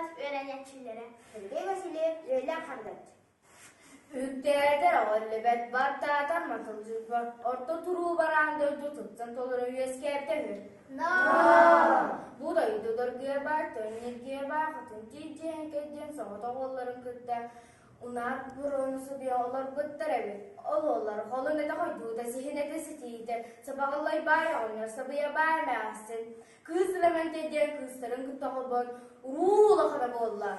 кылаас үөрэнээччилэрэ Сергей Васильев үөлээн хардааччы. Үктээтэр оҕоллубэт баттаатар матылдьыппат орто туруу бараан дойду тыттан толору үөскээбитэ үһү. Бу дойду доргуйа төннөргүө баа хотун тиийдиэн диэн соҕотох уолларын кытта унаат буруону субуйа олорбуттар эбит. Ол уоллар холун этэ хойдуута, сиһин этэ ситиитэ, сабаҕаллай баай оҕонньор сабыйа баай эмээхсин, кыыс Лэмэнтэй диэн кыыстарын кытта холбоон уруу улахана буолла.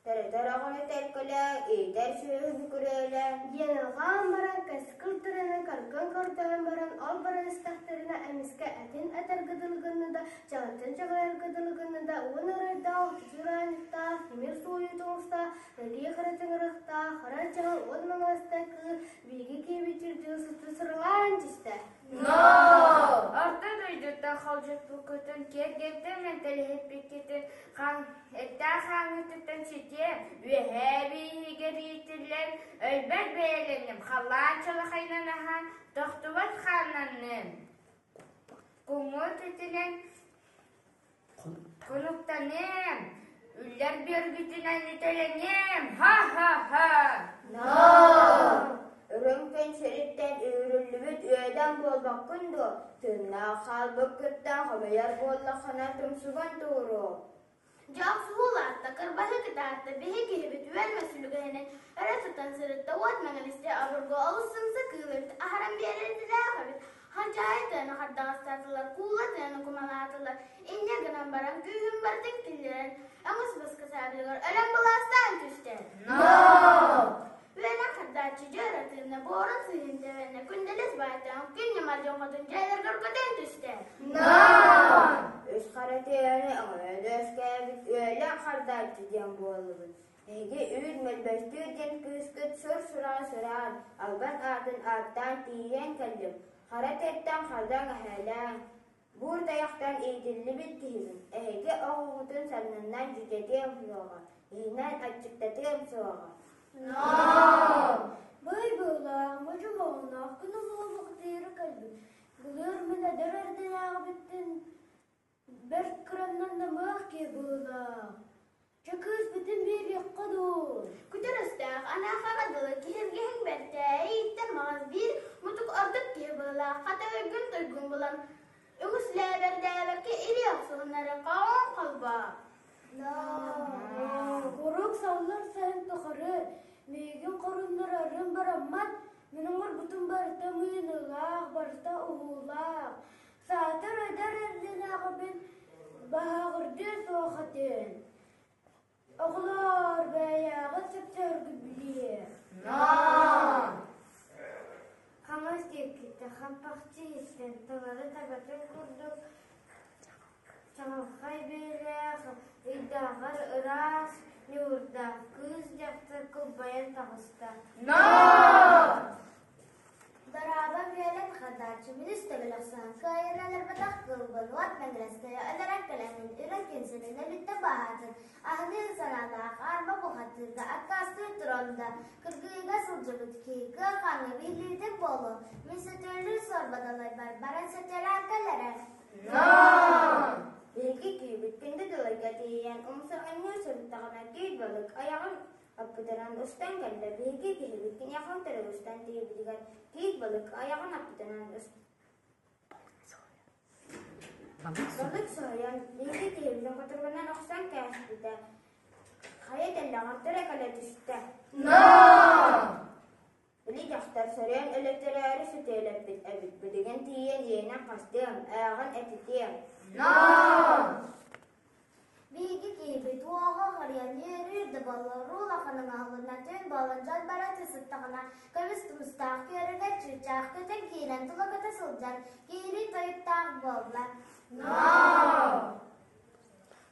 Төрөтөр оҕону төлкөлөө, иитэр сүөһүнү күрүөлээ диэн алҕаан баран, кэскил тыраны карган көрдөһөн баран, ол баран истэхтэринэ эмискэ этин этэргэ дылы гынна да, чаҕынтан чаҕыйарга дылы гынна да, уон ырайдаах, үтүө ыраанньыктаах, тимир суойуу тоҥустаах, бэлиэ хара тыҥырахтаах, хара чаҕыл уон маҥаастаах кыыл биһиги киһибит дьирдьил сытыы сырылаан түстэ. Орто дойдуттан холдьуппуккутун, киэргэттэн мэнтэлиһиппиккитин, эттээх хааҥҥытыттан ситиэ, үөһээ бииһигэр иитиллэн, өлбөт бэйэлэнним, халлаан чалахайынан аһаан, тохтубат хааннанным. Куҥҥут итинэн Кунуктаныам, үллэр бүөргүтүнэн үтэлэниэм, ха-ха-ха! Үрүҥ күн сириттэн үүрүллүбүт үөдэн буолбаккын дуо? Тыыннаах хаалбыккыттан хомойор буоллаххына тумсугун туоруо. Дьэ охсуһуулаатта, кырбаһы кытаатта, биһи киһибит үөлмэ сүлүгэһинэн өрө тутан сырытта, уот мэҥэлистэ обургу олус сымса кыыл эбит, аһаран биэрэр идэлээх эбит. Хадьаайы тыаны хардаҕастаатылар, куула тыаны кумалаатылар, инньэ гынан баран күүһүн барытын киллэрэн, өҥүс баска саабылыгар өлөн былаастаан түстэ. Үөнэ хардааччы дьэ тыынна, буорун сыыһын тэбэннэ, күндэлэс баайтаан күн ньымар дьоҥхотун дьиэлэргэр көтөн түстэ. Үс хара тыаны өҥөйөн үөскээбит үөлэн хардааччы диэн буоллубут. Эһиги үүт мөлбөстүүр диэн кыыскыт сур сураҕы сураан, албан аатын ааттаан тиийэн кэллим. Хара тыаттан хардаҥ эһээлээн, буур тайахтан иитиллибит киһибин. Эһиги оҕоҕутун саннынан дьүдьэтиэм суоҕа, иһинэн аччыктатыам суоҕа. Бай быылаах, модьу моҕоноох күн улуубуктыыры кэлбит. Былыр мин эдэр эрдэнээҕибиттэн Бэрт кыраннан намыһах киһи быһыылаах. Чэ кыыспытын биэриэххэ дуу? Күтэр өстөөх анаахаҕа дылы киһиргэһиҥ бэртээйиттэн маҕас биир мутук ордук киһи быһыылаах хата өйгүн-тойгун булан үгүс лээбэрдээбэккэ илии охсуһуннары хоҕон холбоо. Куруук саллар сайын тухары миигин хоруннарарым бараммат, мин оҥорбутум барыта мыыныылаах, барыта уһуулаах. Саатар эдэр эрдинээҕибин баһааҕырдыа суох этим. Оҕолоор, бэйэҕит сөптөөхгүт билиэ. Хаҥас диэкиттэн хампахчы иһиттэн таҥара табатын курдук чаҕылхай бэйэлээх, ыйдааҕар ыраас ньуурдаах кыыс дьахтар кылбайан таҕыста. Дорообо үөлэн хардааччы минус төгүл охсуһан кыайан өлөрбөтөх кыылбын уот мэҥирэстэйэ өлөрөн кэлэҥҥин үрүҥ күн сирин өлүттэ бааһаатын аһыныы санаалаах аарма бухатыырга аккаастыыр туран да кыргыыга сылдьыбыт киһи кыа хааҥҥа биһилиитин буолуо мин сөтүөлүүр суорбаталарбар баран сөтүөлээн кэлэрэ Биһиги киһибит күндү дылайга тиийэн умса анньыы сырыттаҕына киир балык айаҕын Аппытынан устан кэллэ, биһиги киһибит киниэхэ утары устан тиийбитигэр киик балык айаҕын аппытынан Балык соһуйан, биһиги киһибитин хотуругунан охсон кээспитэ, хайа тэллэҕэр тура кэлэ түстэ. Били дьахтар сөрөөн өлөттөрөөрү сөтүөлэппит эбит, билигин тиийэн иэнэн хастыам, ааҕан этитиэм. Биһиги киһибит уоҕа харыйан үөрүүр да буоллар улаханын аһылынна түн буолан дьон бара сыттаҕына көмүс тумустаах күөрэгэр чыычаах көтөн киирэн тула көтө сылдьан киһилии тойуктаах буолла.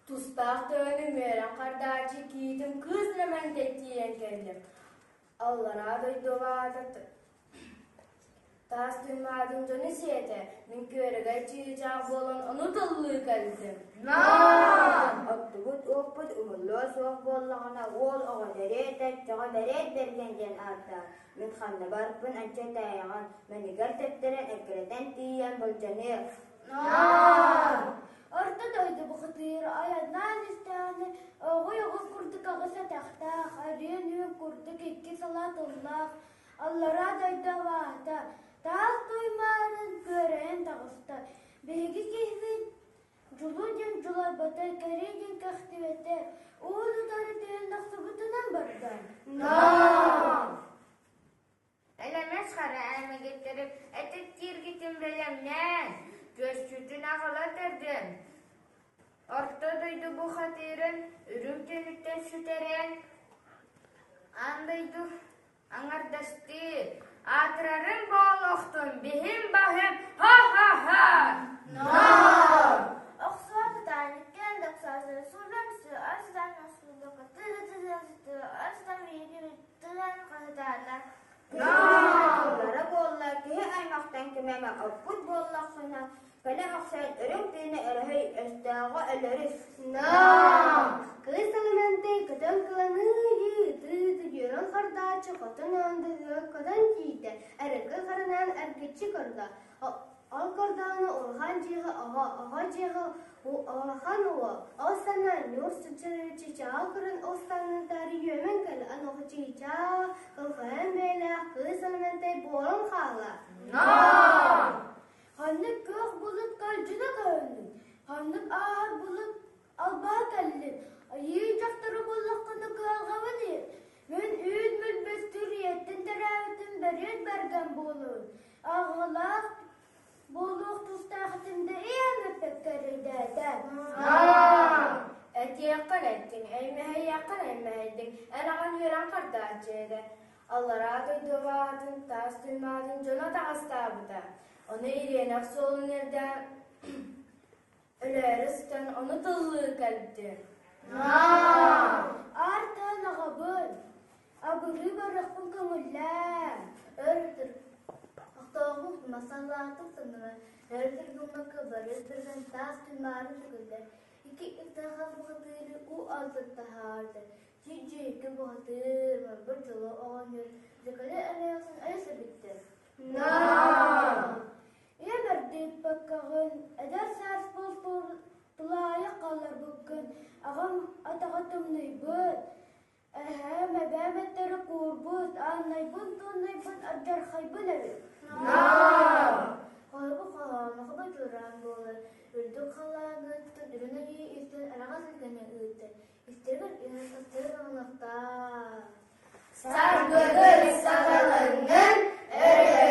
Тустаах тойону үөрэн хардааччы киитин кыыс Лэмэнтэй тиийэн кэллэ. Аллараа дойдулаата таас түммаатын дьону сиэтэ, мин күөрэгэй чыычаах буолан ону тыллыы кэллим. Оттубут уоппут умуллуо суох буоллаҕына уол оҕо бэриэт оччоҕо бэриэт бэргэн диэн ааттаах. Мин ханна барпын анча тээйэҕин, мэнигэр тэптэрэн эккирэтэн тиийэн былдьаныа. Орто дойду бухатыыр айаннаан Тоҕус атахтаах, эриэн үөн курдук икки салаа тыллаах, аллараа дойду абааһыта, таас туймаарын күөрэйэн таҕыста. Биһиги киһибит Дьулу диэн дьулайбата, кэрий диэн кэхтибэтэ, уун утары түһэн тахсыбытынан барда. Элэмэс хара эмэгэттэри этиттииргитин бэлэмнээн, күөсчүтүн аҕала төрдүн, Орто дойду бухатыырын үрүҥ түнүттэн сүтэрэн, аан дойду аҥардастыы, аатырарын боолохтун биһим баһым ха-ха-ха! Охсуо сытаан иккиэн да охсоосу сууллан өр сытан охсуллукка тыһы-тыһы өр сытан биһиги тыһан хаһытаата. Тыллара буолла киһи аймахтан кимэмэ оппут буоллаххына, кэлэ охсон үрүҥ тыыны өрөһүй, өстөөҕү өлөрүс. Кыыс Алымантай көтөн кыланыы-дыы ытыы-ытыы үөрэн хардааччы хотон оондөһүө көтөн тиийдэ, эрэгэй харанаан эргиччи көрдө. Ол көрдөҕүнэ улахан дьиэҕэ оҕо, оҕо дьиэҕэ улахан уол, ол санаан ньуур чыычааҕы көрөн ол санатаары үөмэн кэллэ, онуоха чыычаах, кылгаан бэйэлээх кыыс Алымантай буолан хаалла. Ханнык күөх булут калдьына көһүннүн, ханнык ааһар булут албаһа кэллин, айыы дьахтары буллаххына кыһалҕабын иһин, мин үүт мөлбөстүүр ийэттэн төрөөбүтүм бөрүөт бэргэн буолуун, аҕалаах буолуох тустаах этим да ийэм эппэккэ эрэйдээтэ. Этиэххин эттиҥ, эймэһэйиэххин эймэһэйдиҥ, эн аҕаҥ үөрэн хардааччы этэ. Аллараа дойду абааһытын таас туймаатын дьоно таҕастаабыта. Ону ириэнэх суолун эрдээн өлөөрү сытан ону тыллыы кэлбитим. Аар тыан аҕабын, абырыы барыахпын көҥүллээ. Өр-өтөр охтооҕу масалаатык санана, өр-өтөр гыммакка бары ытырган таас туймаарын төгүллэр, икки ытаха бухатыыры уу алтан таһаарда, Дьииккэ бухатыыр, барбыт дьоло оҕонньор дьэкэлэ эмээхсин айас эбиттэр. Ийэм эрдийбэккэҕин, эдэр саас тулаайах хаалларбыккын, аҕам атаҕа тымныйбыт, эһээм, эбээм эттэрэ куурбут, ааннайбын туоннайбын алдьархайбын эбит. Хоһобу хоһоонохо бочуораан буолар, үрдүк халааныттан үрүҥ айыы истэн араҕас илгэни ыытар, Истэригэр ыһыахтары аҕалыахтаах. Саргыгын саҕаланнын, өрө